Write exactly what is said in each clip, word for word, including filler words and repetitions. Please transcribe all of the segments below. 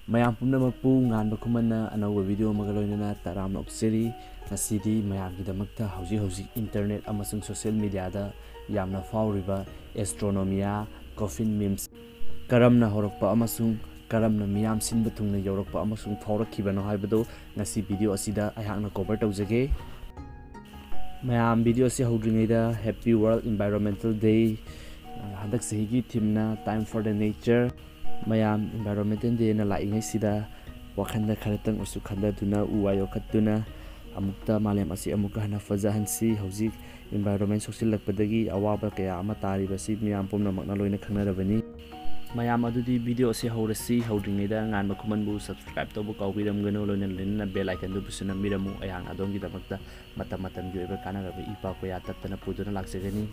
ꯃꯌꯥꯝ ꯄꯨꯝꯅꯃꯛꯄꯨ ꯉꯥꯟꯕ ꯈꯨꯃꯟꯅ ꯑꯅꯧꯕ video ꯑꯃꯒ ꯂꯣꯏꯅꯅ ꯇꯔꯥꯝꯅ ꯑꯣꯛꯆꯔꯤ꯫ ꯉꯁꯤꯗꯤ ꯃꯌꯥꯝꯒꯤꯗꯃꯛꯇ ꯍꯧꯖꯤꯛ ꯍꯧꯖꯤꯛ internet ꯑꯃꯁꯨꯡ social mediaꯗ ꯌꯥꯝꯅ ꯐꯥꯎꯔꯤꯕ Astronomia coffin memes ꯀꯔꯝꯅ ꯍꯧꯔꯛꯄ ꯑꯃꯁꯨꯡ ꯀꯔꯝꯅ ꯃꯤꯌꯥꯝ ꯁꯤꯟꯕ ꯊꯨꯡꯅ ꯌꯧꯔꯛꯄ ꯑꯃꯁꯨꯡ ꯐꯥꯎꯔꯛꯈꯤꯕꯅꯣ ꯍꯥꯏꯕꯗꯨ ꯉꯁꯤ video ꯑꯁꯤꯗ ꯑꯩꯍꯥꯛꯅ cover ꯇꯧꯖꯒꯦ꯫ ꯃꯌꯥꯝ, video ꯑꯁꯤ ꯍꯧꯗ꯭ꯔꯤꯉꯩꯗ Happy World Environmental Day꯫ ꯍꯟꯗꯛ ꯆꯍꯤꯒꯤ themeꯅ Time for the Nature꯫ ꯃꯌꯥꯝ, Environmental Dayꯅ ꯂꯥꯛꯏꯉꯩꯁꯤꯗ ꯋꯥꯈꯜꯗ ꯈꯔꯇꯪ ꯑꯣꯏꯁꯨ ꯈꯟꯊꯗꯨꯅ, ꯎ ꯋꯥ ꯌꯣꯛꯈꯠꯇꯨꯅ ꯑꯃꯨꯛꯇ ꯃꯥꯂꯦꯝ ꯑꯁꯤ ꯑꯃꯨꯛꯀ ꯍꯟꯅ ꯐꯖꯍꯟꯁꯤ꯫ ꯍꯧꯖꯤꯛ environment ꯁꯣꯛꯆꯤꯜꯂꯛꯄꯗꯒꯤ ꯑꯋꯥꯕ ꯀꯌꯥ ꯑꯃ ꯇꯥꯔꯤꯕꯁꯤ ꯃꯤꯌꯥꯝ ꯄꯨꯝꯅꯃꯛꯅ ꯂꯣꯏꯅ ꯈꯪꯅꯔꯕꯅꯤ꯫ ꯃꯌꯥꯝ, ꯑꯗꯨꯗꯤ video ꯑꯁꯤ ꯍꯧꯔꯁꯤ꯫ ꯍꯧꯗ꯭ꯔꯤꯉꯩꯗ ꯉꯥꯟꯕ ꯈꯨꯃꯟꯕꯨ subscribe ꯇꯧꯕ ꯀꯥꯎꯕꯤꯔꯝꯒꯅꯨ, ꯂꯣꯏꯅ ꯂꯣꯏꯅꯅ bell iconꯗꯨꯕꯨꯁꯨ ꯅꯝꯕꯤꯔꯝꯃꯨ꯫ ꯑꯩꯍꯥꯛꯅ ꯑꯗꯣꯝꯒꯤꯗꯃꯛꯇ ꯃꯇꯝ ꯃꯇꯝꯒꯤ ꯑꯣꯏꯕ ꯀꯥꯟꯅꯔꯕ ꯏ ꯄꯥꯎ ꯀꯌꯥ ꯇꯠꯇꯅ ꯄꯨꯗꯨꯅ ꯂꯥꯛꯆꯒꯅꯤ꯫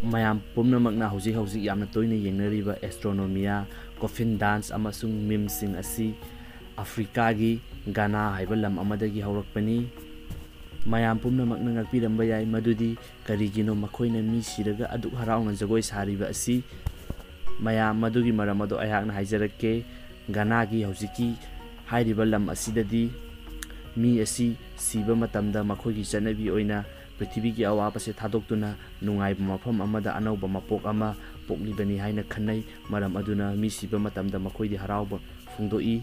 ꯃꯌꯥꯝ ꯄꯨꯝꯅꯃꯛꯅ ꯍꯧꯖꯤꯛ ꯍꯧꯖꯤꯛ ꯌꯥꯝꯅ ꯇꯣꯏꯅ ꯌꯦꯡꯅꯔꯤꯕ Astronomia, coffin dance ꯑꯃꯁꯨꯡ memesꯁꯤꯡ ꯑꯁꯤ ꯑꯐ꯭ꯔꯤꯀꯥꯒꯤ ꯒꯥꯅꯥ ꯍꯥꯏꯕ ꯂꯝ ꯑꯃꯗꯒꯤ ꯍꯧꯔꯛꯄꯅꯤ꯫ ꯃꯌꯥꯝ ꯄꯨꯝꯅꯃꯛꯅ ꯉꯛꯄꯤꯔꯝꯕ ꯌꯥꯏ ꯃꯗꯨꯗꯤ ꯀꯔꯤꯒꯤꯅꯣ ꯃꯈꯣꯏꯅ ꯃꯤ ꯁꯤꯔꯒ ꯑꯗꯨꯛ ꯍꯔꯥꯎꯅ ꯖꯒꯣꯏ ꯁꯥꯔꯤꯕ ꯑꯁꯤ꯫ ꯃꯌꯥꯝ, ꯃꯗꯨꯒꯤ ꯃꯔꯝ ꯑꯗꯨ ꯑꯩꯍꯥꯛꯅ ꯍꯥꯏꯖꯔꯛꯀꯦ꯫ ꯒꯥꯅꯥꯒꯤ ꯍꯧꯖꯤꯛꯀꯤ ꯍꯥꯏꯔꯤꯕ ꯂꯝ ꯑꯁꯤꯗꯗꯤ ꯃꯤ ꯑꯁꯤ ꯁꯤꯕ ꯃꯇꯝꯗ ꯃꯈꯣꯏꯒꯤ ꯆꯠꯅꯕꯤ ꯑꯣꯏꯅ ꯄ꯭ꯔꯤꯊꯤꯕꯤꯒꯤ ꯑꯋꯥꯕꯁꯦ ꯊꯥꯗꯣꯛꯇꯨꯅ ꯅꯨꯡꯉꯥꯏꯕ ꯃꯐꯝ ꯑꯃꯗ ꯑꯅꯧꯕ ꯃꯄꯣꯛ ꯑꯃ ꯄꯣꯛꯂꯤꯕꯅꯤ ꯍꯥꯏꯅ ꯈꯟꯅꯩ꯫ ꯃꯔꯝ ꯑꯗꯨꯅ ꯃꯤ ꯁꯤꯕ ꯃꯇꯝꯗ ꯃꯈꯣꯏꯗꯤ ꯍꯔꯥꯎꯕ ꯐꯣꯡꯗꯣꯛꯏ꯫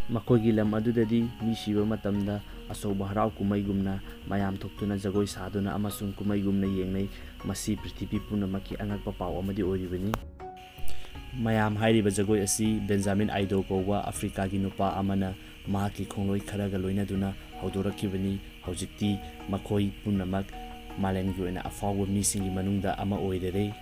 ꯃꯈꯣꯏꯒꯤ ꯂꯝ ꯑꯗꯨꯗꯗꯤ ꯃꯤ ꯁꯤꯕ ꯃꯇꯝꯗ ꯑꯆꯧꯕ ꯍꯔꯥꯎ ꯀꯨꯝꯍꯩꯒꯨꯝꯅ ꯃꯌꯥꯝ ꯊꯣꯛꯇꯨꯅ ꯖꯒꯣꯏ ꯁꯥꯗꯨꯅ ꯑꯃꯁꯨꯡ ꯀꯨꯝꯍꯩꯒꯨꯝꯅ ꯌꯦꯡꯅꯩ꯫ ꯃꯁꯤ ꯄ꯭ꯔꯤꯊꯤꯕꯤ ꯄꯨꯝꯅꯃꯛꯀꯤ ꯑꯉꯛꯄ ꯄꯥꯎ ꯑꯃꯗꯤ ꯑꯣꯏꯔꯤꯕꯅꯤ꯫ ꯃꯌꯥꯝ, ꯍꯥꯏꯔꯤꯕ ꯖꯒꯣꯏ ꯑꯁꯤ ꯕꯦꯟꯖꯥꯃꯤꯟ ꯑꯥꯏꯗꯣ ꯀꯧꯕ ꯑꯐ꯭ꯔꯤꯀꯥꯒꯤ ꯅꯨꯄꯥ ꯑꯃꯅ ꯃꯍꯥꯛꯀꯤ ꯈꯣꯡꯂꯣꯏ ꯈꯔꯒ ꯂꯣꯏꯅꯗꯨꯅ ꯍꯧꯗꯣꯔꯛꯈꯤꯕꯅꯤ꯫ ꯍꯧꯖꯤꯛꯇꯤ ꯃꯈꯣꯏ ꯄꯨꯝꯅꯃꯛ ꯃꯥꯂꯦꯝꯒꯤ ꯑꯣꯏꯅ ꯑꯐꯥꯎꯕ ꯃꯤꯁꯤꯡꯒꯤ ꯃꯅꯨꯡꯗ ꯑꯃ ꯑꯣꯏꯔꯔꯦ꯫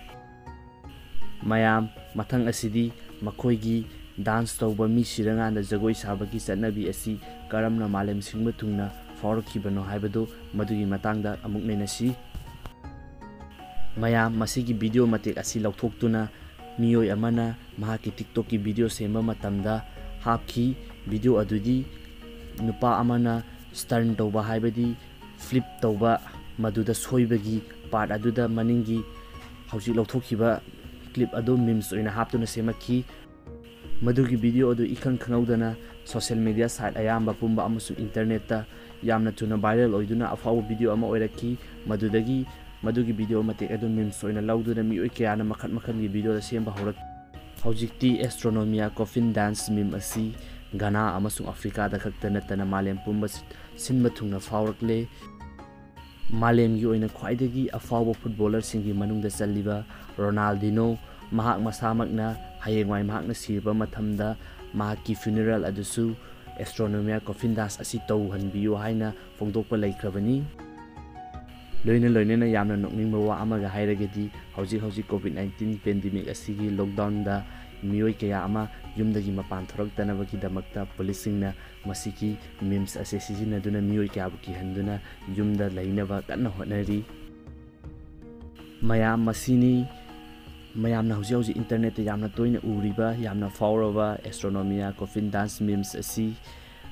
ꯃꯌꯥꯝ, ꯃꯊꯪ ꯑꯁꯤꯗꯤ ꯃꯈꯣꯏꯒꯤ dance ꯇꯧꯕ, ꯃꯤ ꯁꯤꯔꯀꯥꯟꯗ ꯖꯒꯣꯏ ꯁꯥꯕꯒꯤ ꯆꯠꯅꯕꯤ ꯑꯁꯤ ꯀꯔꯝꯅ ꯃꯥꯂꯦꯝ ꯁꯤꯟꯕ ꯊꯨꯡꯅ ꯐꯥꯎꯔꯛꯈꯤꯕꯅꯣ ꯍꯥꯏꯕꯗꯨ ꯃꯗꯨꯒꯤ ꯃꯇꯥꯡꯗ ꯑꯃꯨꯛ ꯅꯩꯅꯁꯤ꯫ ꯃꯌꯥꯝ, ꯃꯁꯤꯒꯤ video ꯃꯇꯦꯛ ꯑꯁꯤ ꯂꯧꯊꯣꯛꯇꯨꯅ ꯃꯤꯑꯣꯏ ꯑꯃꯅ ꯃꯍꯥꯛꯀꯤ TikTokꯀꯤ video ꯁꯦꯝꯕ ꯃꯇꯝꯗ ꯍꯥꯞꯈꯤ꯫ Video ꯑꯗꯨꯗꯤ ꯅꯨꯄꯥ ꯑꯃꯅ stunt ꯇꯧꯕ, ꯍꯥꯏꯕꯗꯤ flip ꯇꯧꯕ, ꯃꯗꯨꯗ ꯁꯣꯏꯕꯒꯤ part ꯑꯗꯨꯗ ꯃꯅꯤꯡꯒꯤ ꯍꯧꯖꯤꯛ ꯂꯧꯊꯣꯛꯈꯤꯕ clip ꯑꯗꯨ memes ꯑꯣꯏꯅ ꯍꯥꯞꯇꯨꯅ ꯁꯦꯝꯃꯛꯈꯤ꯫ ꯃꯗꯨꯒꯤ video ꯑꯗꯨ ꯏꯈꯪ ꯈꯪꯍꯧꯗꯅ social media site ꯑꯌꯥꯝꯕ ꯄꯨꯝꯕ ꯑꯃꯁꯨꯡ internetꯇ ꯌꯥꯝꯅ ꯊꯨꯅ viral ꯑꯣꯏꯗꯨꯅ ꯑꯐꯥꯎꯕ video ꯑꯃ ꯑꯣꯏꯔꯛꯈꯤ꯫ ꯃꯗꯨꯗꯒꯤ ꯃꯗꯨꯒꯤ video ꯃꯇꯦꯛ ꯑꯗꯨ memes ꯑꯣꯏꯅ ꯂꯧꯗꯨꯅ ꯃꯤꯑꯣꯏ ꯀꯌꯥꯅ ꯃꯈꯜ ꯃꯈꯜꯒꯤ videoꯗ ꯁꯦꯝꯕ ꯍꯧꯔꯛꯈꯤ꯫ ꯍꯧꯖꯤꯛꯇꯤ Astronomia Coffin Dance meme ꯑꯁꯤ ꯘꯅꯥ ꯑꯃꯁꯨꯡ ꯑꯐ꯭ꯔꯤꯀꯥꯗ ꯈꯛꯇ ꯅꯠꯇꯅ ꯃꯥꯂꯦꯝ ꯄꯨꯝꯕ ꯁꯤꯟꯕ ꯊꯨꯡꯅ ꯐꯥꯎꯔꯛꯂꯦ꯫ ꯃꯥꯂꯦꯝꯒꯤ ꯑꯣꯏꯅ ꯈ꯭ꯋꯥꯏꯗꯒꯤ ꯑꯐꯥꯎꯕ footballerꯁꯤꯡꯒꯤ ꯃꯅꯨꯡꯗ ꯆꯜꯂꯤꯕ ꯔꯣꯅꯥꯜꯗꯤꯅꯣ, ꯃꯍꯥꯛ ꯃꯁꯥꯃꯛꯅ ꯍꯌꯦꯡꯋꯥꯏ ꯃꯍꯥꯛꯅ ꯁꯤꯔꯕ ꯃꯇꯝꯗ ꯃꯍꯥꯛꯀꯤ funeral ꯑꯗꯨꯁꯨ Astronomia Coffin Dance ꯑꯁꯤ ꯇꯧꯍꯟꯕꯤꯌꯨ ꯍꯥꯏꯅ ꯐꯣꯡꯗꯣꯛꯄ ꯂꯩꯈ꯭ꯔꯕꯅꯤ꯫ ꯂꯣꯏꯅ ꯂꯣꯏꯅꯅ ꯌꯥꯝꯅ ꯅꯣꯛꯅꯤꯡꯕ ꯋꯥ ꯑꯃꯒ ꯍꯥꯏꯔꯒꯗꯤ, ꯍꯧꯖꯤꯛ ꯍꯧꯖꯤꯛ COVID nineteen pandemic ꯑꯁꯤꯒꯤ lockdownꯗ ꯃꯤꯑꯣꯏ ꯀꯌꯥ ꯑꯃ ꯌꯨꯝꯗꯒꯤ ꯃꯄꯥꯟ ꯊꯣꯔꯛꯇꯅꯕꯒꯤꯗꯃꯛꯇ policeꯁꯤꯡꯅ ꯃꯁꯤꯒꯤ memes ꯑꯁꯤ ꯁꯤꯖꯤꯟꯅꯗꯨꯅ ꯃꯤꯑꯣꯏ ꯀꯌꯥꯕꯨ ꯀꯤꯍꯟꯗꯨꯅ ꯌꯨꯝꯗ ꯂꯩꯅꯕ ꯀꯟꯅ ꯍꯣꯠꯅꯔꯤ꯫ ꯃꯌꯥꯝ, ꯃꯁꯤꯅꯤ ꯃꯌꯥꯝꯅ ꯍꯧꯖꯤꯛ ꯍꯧꯖꯤꯛ internetꯇ ꯌꯥꯝꯅ ꯇꯣꯏꯅ ꯎꯔꯤꯕ, ꯌꯥꯝꯅ ꯐꯥꯎꯔꯕ Astronomia Coffin Dance memes ꯑꯁꯤ,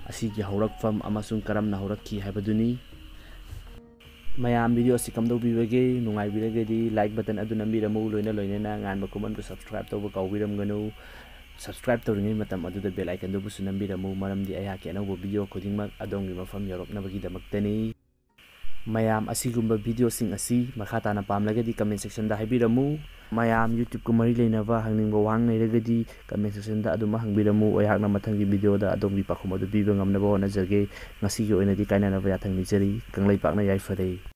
ꯑꯁꯤꯒꯤ ꯍꯧꯔꯛꯐꯝ ꯑꯃꯁꯨꯡ ꯀꯔꯝꯅ ꯍꯧꯔꯛꯈꯤ ꯍꯥꯏꯕꯗꯨꯅꯤ꯫ ꯃꯌꯥꯝ, video ꯑꯁꯤ ꯀꯝꯗꯧꯕꯤꯕꯒꯦ? ꯅꯨꯡꯉꯥꯏꯕꯤꯔꯒꯗꯤ like button ꯑꯗꯨ ꯅꯝꯕꯤꯔꯝꯃꯨ, ꯂꯣꯏꯅ ꯂꯣꯏꯅꯅ ꯉꯥꯟꯕ ꯀꯨꯃꯟꯕꯨ subscribe ꯇꯧꯕ ꯀꯥꯎꯕꯤꯔꯝꯒꯅꯨ꯫ Subscribe ꯇꯧꯔꯤꯉꯩ ꯃꯇꯝ ꯑꯗꯨꯗ bell iconꯗꯨꯕꯨꯁꯨ ꯅꯝꯕꯤꯔꯝꯃꯨ, ꯃꯔꯝꯗꯤ ꯑꯩꯍꯥꯛꯀꯤ ꯑꯅꯧꯕ video ꯈꯨꯗꯤꯡꯃꯛ ꯑꯗꯣꯝꯒꯤ ꯃꯐꯝ ꯌꯧꯔꯛꯅꯕꯒꯤꯗꯃꯛꯇꯅꯤ꯫ ꯃꯌꯥꯝ, ꯑꯁꯤꯒꯨꯝꯕ videoꯁꯤꯡ ꯑꯁꯤ ꯃꯈꯥ ꯇꯥꯅ ꯄꯥꯝꯂꯒꯗꯤ comment sectionꯗ ꯍꯥꯏꯕꯤꯔꯝꯃꯨ꯫ ꯃꯌꯥꯝ, YouTubeꯀ ꯃꯔꯤ ꯂꯩꯅꯕ ꯍꯪꯅꯤꯡꯕ ꯋꯥꯍꯪ ꯂꯩꯔꯒꯗꯤ comment sectionꯗ ꯑꯗꯨꯝ ꯍꯪꯕꯤꯔꯝꯃꯨ꯫ ꯑꯩꯍꯥꯛꯅ ꯃꯊꯪꯒꯤ videoꯗ ꯑꯗꯣꯝꯒꯤ ꯄꯥꯎꯈꯨꯝ ꯑꯗꯨ ꯄꯤꯕ ꯉꯝꯅꯕ ꯍꯣꯠꯅꯖꯒꯦ꯫ ꯉꯁꯤꯒꯤ ꯑꯣꯏꯅꯗꯤ ꯀꯥꯏꯅꯅꯕ ꯌꯥꯊꯪ ꯅꯤꯖꯔꯤ꯫ ꯀꯪꯂꯩꯄꯥꯛꯅ ꯌꯥꯏꯐꯔꯦ꯫